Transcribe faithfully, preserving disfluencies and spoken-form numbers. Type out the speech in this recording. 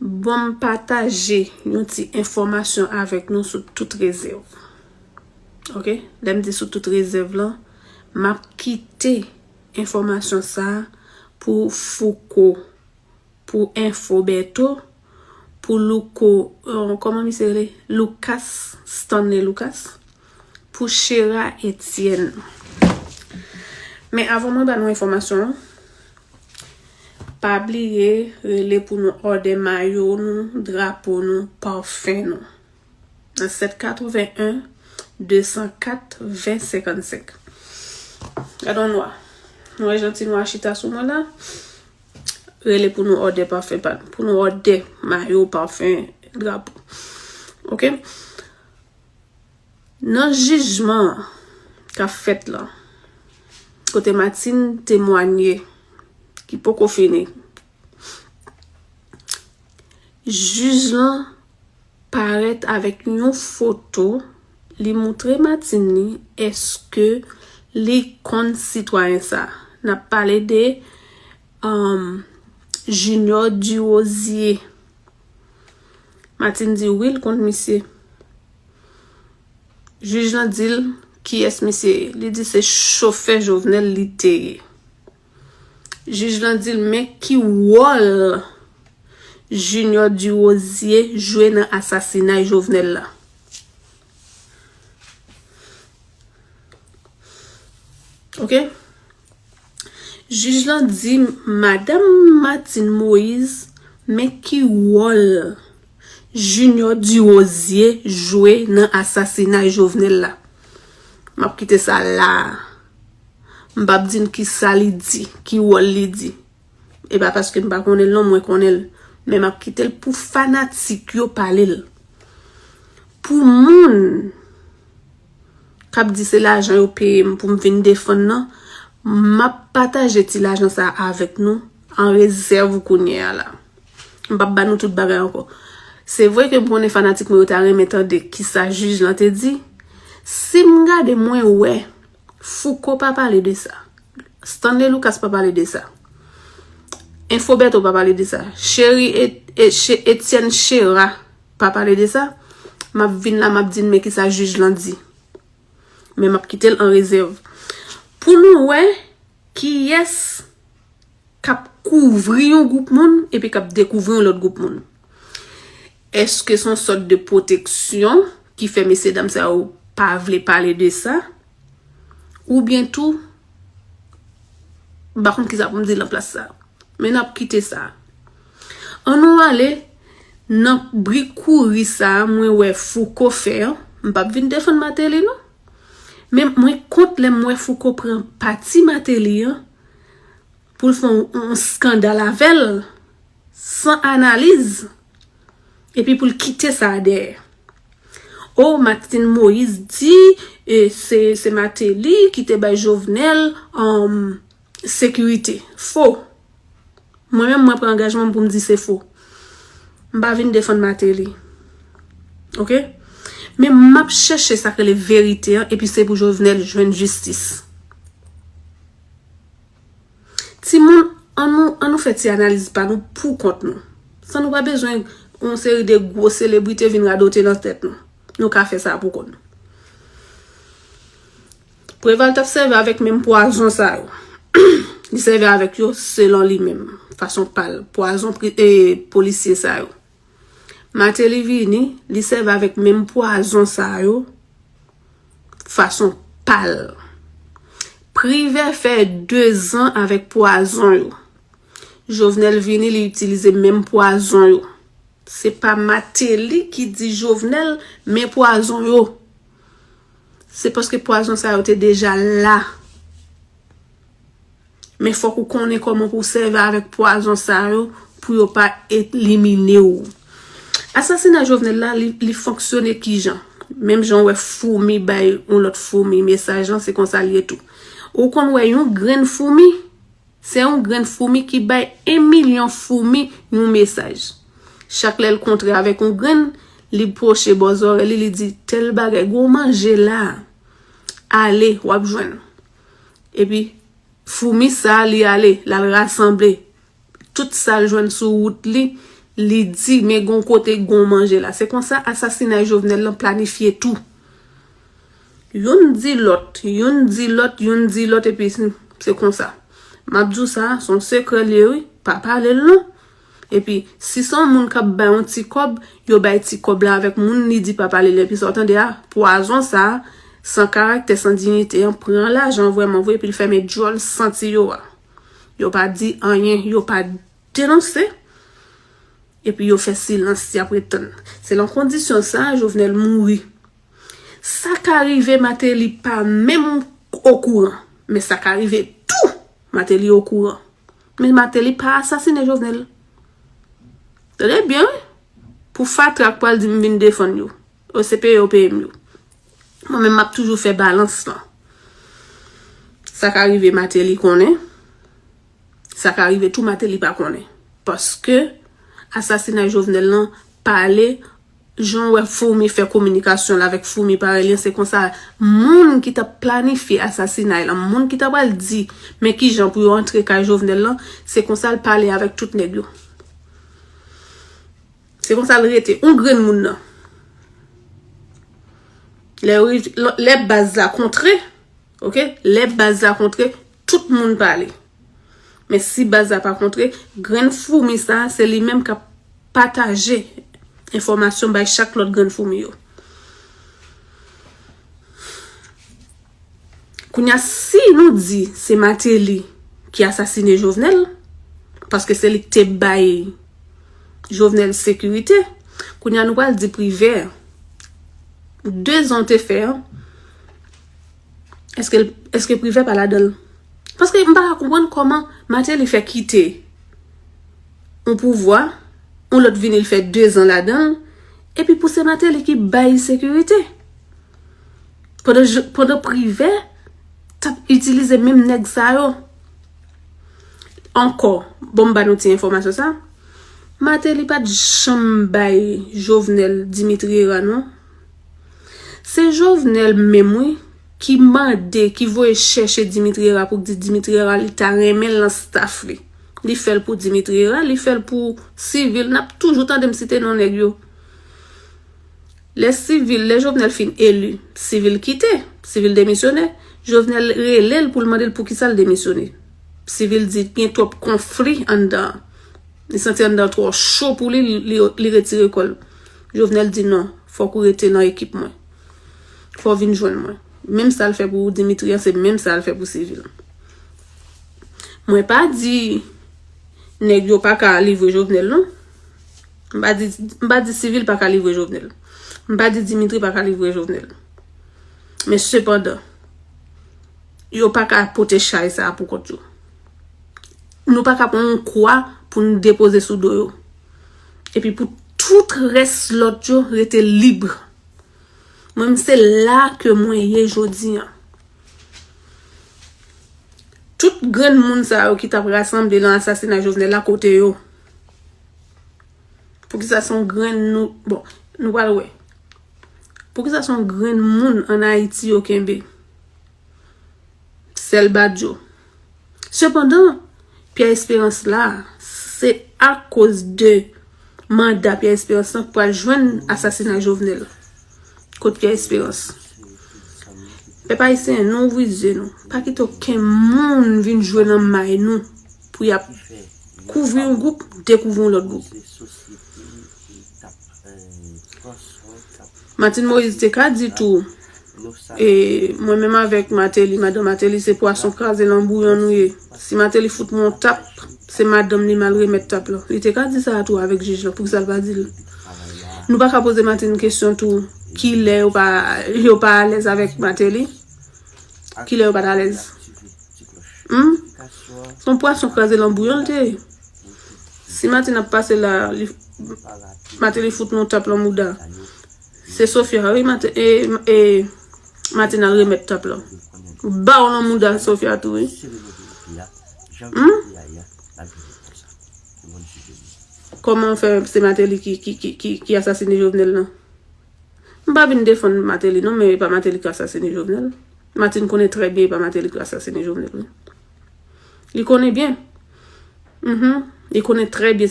Bon, m pataje yon ti enfòmasyon avèk nou sou tout rezèv. Ok? Lè m di sou tout rezèv lan, m ap kite enfòmasyon sa a pou Fouco, pou Info Bertho, pou Louko, euh, kòman misye rele? Lucas, Stanley Lucas, pou Chera Etienne. Men avan mwen ba nou enfòmasyon an, pa bliye rele pou nou òdè mayo nou, drapo nou, pafen nou. Nan sèt katreven en, de san kat, ven senkannsenk. Gade yon nwa. Nou wè jan ti nwa chita sou mwen la? Rele pou nou òdè pafen pa nou. Pou nou òdè mayo, pafen, drapo. Ok? Nan jijman k ap fèt la, kote Martine temwanye, ki poko fini, jij lan parèt avèk yon foto, li moutre Martine li, èske li konn sitwayen sa? N ap pale de, um, Junior Durosier. Martine di wi, l konn misye. Jij lan di l kiyès misye ye. Li di se chofè Jovenel li te ye. Jij lan di l men ki wòl Junior Durosier jwe nan asasinay Jovenel la. Ok? Jij lan di madanm Martine Moïse men ki wòl Junior Durosier jwe nan asasinay Jovenel la. M ap kite sa la a. M p ap di n ki sa li di, ki wòl li di. E pa paske m pa konnen l non, mwen konnen l. Men m ap kite l pou fanatik yo pale l. Pou moun k ap di se lajan yo peye m pou m vin defann nan, m ap pataje ti lajan sa a avèk nou an rezèv kounye a la. M p ap ba nou tout bagay ankò. Se vre ke m konnen fanatik mwen yo ta renmen tande kisa jij lan te di. Si m gade, mwen wè Fouco pa pale de sa. Stanley Lucas pa pale de sa. Info Bertho pa pale de sa. Cheri e, e, Che- Etienne Chera pa pale de sa. M ap vin la, m ap di n men kisa jij lan di. Men m ap kite l an rezèv. Pou nou wè kiyès k ap kouvri yon gwoup moun epi k ap dekouvri yon lòt gwoup moun. Èske se yon sòt de pwoteksyon ki fè mesye dam sa yo pa vle pale de sa? Oubyen tou, m pa konn kisa pou m di nan plas sa. Men n ap kite sa. Ann nou ale nan bri kouri sa a mwen wè Fouco fè an. M p ap vin defann Martelly non. Men mwen kont lè m wè Fouco pran pati Martelly an pou l fè yon, yon skandal avè l san analiz. Epi pou l kite sa a dèyè. O, Martine Moïse di, e, se, se Martelly ki te bay Jovenel, um, sekirite. Fo. Mwen menm, mwen pran angajman m pou m di se fo. M pa vin defann Martelly. Ok? Men m ap chèche sa k rele verite an, epi se pou Jovenel jwenn jistis. Timoun, ann nou, ann nou fè ti analiz pa nou pou kont nou. San nou pa bezwen yon seri de gwo selebrite vin radote nan tèt nou. Nou ka fè sa pou kont nou. Preval t ap sèvi avèk menm pwazon sa yo. Li sèvi avèk yo selon li menm, fason pa l. Pwazon pri- e, polisye sa yo. Martelly vini, li sèvi avèk menm pwazon sa yo, fason pa l. Privè fè dezan avèk pwazon yo. Jovenel vini, li itilize menm pwazon yo. Se pa Martelly ki di Jovenel men pwazon yo. Se paske pwazon sa yo te deja la. Men fòk ou konnen kòman pou w sèvi avèk pwazon sa yo pou yo pa elimine w. Asasina Jovenel la, li, li fonksyone kijan? Menm jan w wè foumi bay yon lòt foumi mesaj lan, se konsa l ye tou. Ou konn wè yon grenn foumi, se yon grenn foumi ki bay en milyon foumi yon mesaj. Chak lè l kontre avèk yon grenn, li pwoche bò zòrèy li, li di, tèl bagay, gwo manje la, ale, w ap jwenn. Epi, foumi sa, li ale, l al rasanble tout sa l jwenn sou wout li, Li di, men gon kote gon manje la. Se konsa asasinay Jovenel lan planifye tou. Youn di lòt, youn di lòt, youn di lòt, epi se, se konsa. M ap di w sa, se yon sekrè l ye, wi. Pa pale l non. Epi, si se yon moun k ap bay yon ti kòb, yo bay ti kòb la avèk moun li di pa pale l. Epi sa w tande a, pwazon sa, san karaktè, san diyite an, pran lajan vrèman vre, epi l fèmen djòl santi yo a. Yo pa di anyen, yo pa denonse. Epi yo fè silans, y ap ret tann. Se lan kondisyon sa a Jovenel mouri. Sa ka rive Martelly pa menm okouran, men sa ka rive tou Martelly okouran. Men Martelly pa asasine Jovenel. Tande byen, wi. Pou fatra k pral di m vin defann yo. Yo se peye yo peye m yo. Mwen menm m ap toujou fè balans lan. Sa ka rive Martelly konnen. Sa ka rive tou Martelly pa konnen. Paske asasinay Jovenel lan pale, jan w wè foumi fè kominikasyon l avèk foumi parèy li an, se konsa moun ki t ap planifye asasinay lan, moun ki ta pral di men kijan pou yo antre kay Jovenel lan, se konsa l pale avèk tout nèg yo. Se konsa l rete. Yon grenn moun nan. Lè, yo riv- lè baz la kontre, oke? Lè baz la kontre, tout moun pale. Men si baz la pa kontre, grenn foumi sa, se li menm k ap pataje enfòmasyon bay chak lòt grenn foumi yo. Kounye a, si nou di se Martelly ki asasine Jovenel, paske se li ki te bay Jovenel sekirite, kounye a nou pral di Privè, de zan w te fè an, èske, èske Privè pa ladan l? Paske m pa ka konprann kòman Martelly fè kite yon pouvwa, yon lòt vini l fè de zan ladan l, epi pou se Martelly ki bay sekirite. Pandan, pandan Privè t ap itilize menm nèg sa yo. Ankò, bon, m ba nou ti enfòmasyon sa. Martelly pa t janm bay Jovenel Dimitri Hérard non. Se Jovenel menm, wi, ki mande, ki voye chèche Dimitri Hérard pou di Dimitri Hérard li ta renmen l nan staff li. Li fè l pou Dimitri Hérard, li fè l pou Civil. N ap toujou tande m site non nèg yo. Lè Civil, lè Jovenel fin eli, Civil kite, Civil demisyone. Jovenel rele l pou l mande l poukisa l demisyone. Civil di gen twòp konfli anndan an. Li santi anndan an twò cho pou li, li, li, li retire kò l. Jovenel di non, fòk ou rete nan ekip mwen. Fò w vin jwenn mwen. Menm sa l fè pou Dimitri an, se menm sa l fè pou Civil. Mwen pa di nèg yo pa ka livre Jovenel non. M pa di, m pa di Civil pa ka livre Jovenel. M pa di Dimitri pa ka livre Jovenel. Men sepandan, yo pa ka pote chay sa a pou kont yo. Nou pa ka pran yon kwa pou n depoze sou do yo. Epi pou tout rès lòt yo rete lib. Mwen menm se la ke mwen ye jodi an. Tout grenn moun sa yo ki t ap rasanble nan asasinay Jovenel la, kote yo? Poukisa se yon grenn nou, bon, nou pral wè. Poukisa se yon grenn moun ann Ayiti yo kenbe? Sèl Badio. Sepandan, Pierre Espérance la, se akoz de manda Pierre Espérance lan k pral jwenn asasinay Jovenel. Kot Pierre Espérance? Pèp ayisyen, nou ouvri zye nou. Pa kite okenn moun vin jwe nan may nou pou y ap kouvri yon gwoup, dekouvri yon lòt gwoup. Martine Moïse te ka di tou, e mwen menm avèk Martelly, madan Martelly, se pwason kraze nan bouyon nou ye. Si Martelly fout mwen yon tap, se madanm li m al remèt tap lan. Li te ka di sa a tou avèk jij lan, poukisa l pa di l? Nou pa ka poze Martine kesyon tou, kilè yo pa, yo pa alèz avèk Martelly? Kilè yo pa t alèz? Hmm? Se yon pwason kraze nan bouyon l te ye. Si Martine ap pase la, li, Martelly fout nou tap lan mouda. Se Sofia, wi, Marti-, e, e, Martine al remèt tap lan. Ba w lan mouda Sofia tou, wi. Hmm? Kòman w fè se Martelly ki, ki, ki, ki, ki asasine Jovenel lan? M pa vin defann Martelly non, men e pa Martelly ki asasine Jovenel. Martine konnen trè byen e pa Martelly ki asasine Jovenel, wi. Li konnen byen. Mhm. Li konnen trè byen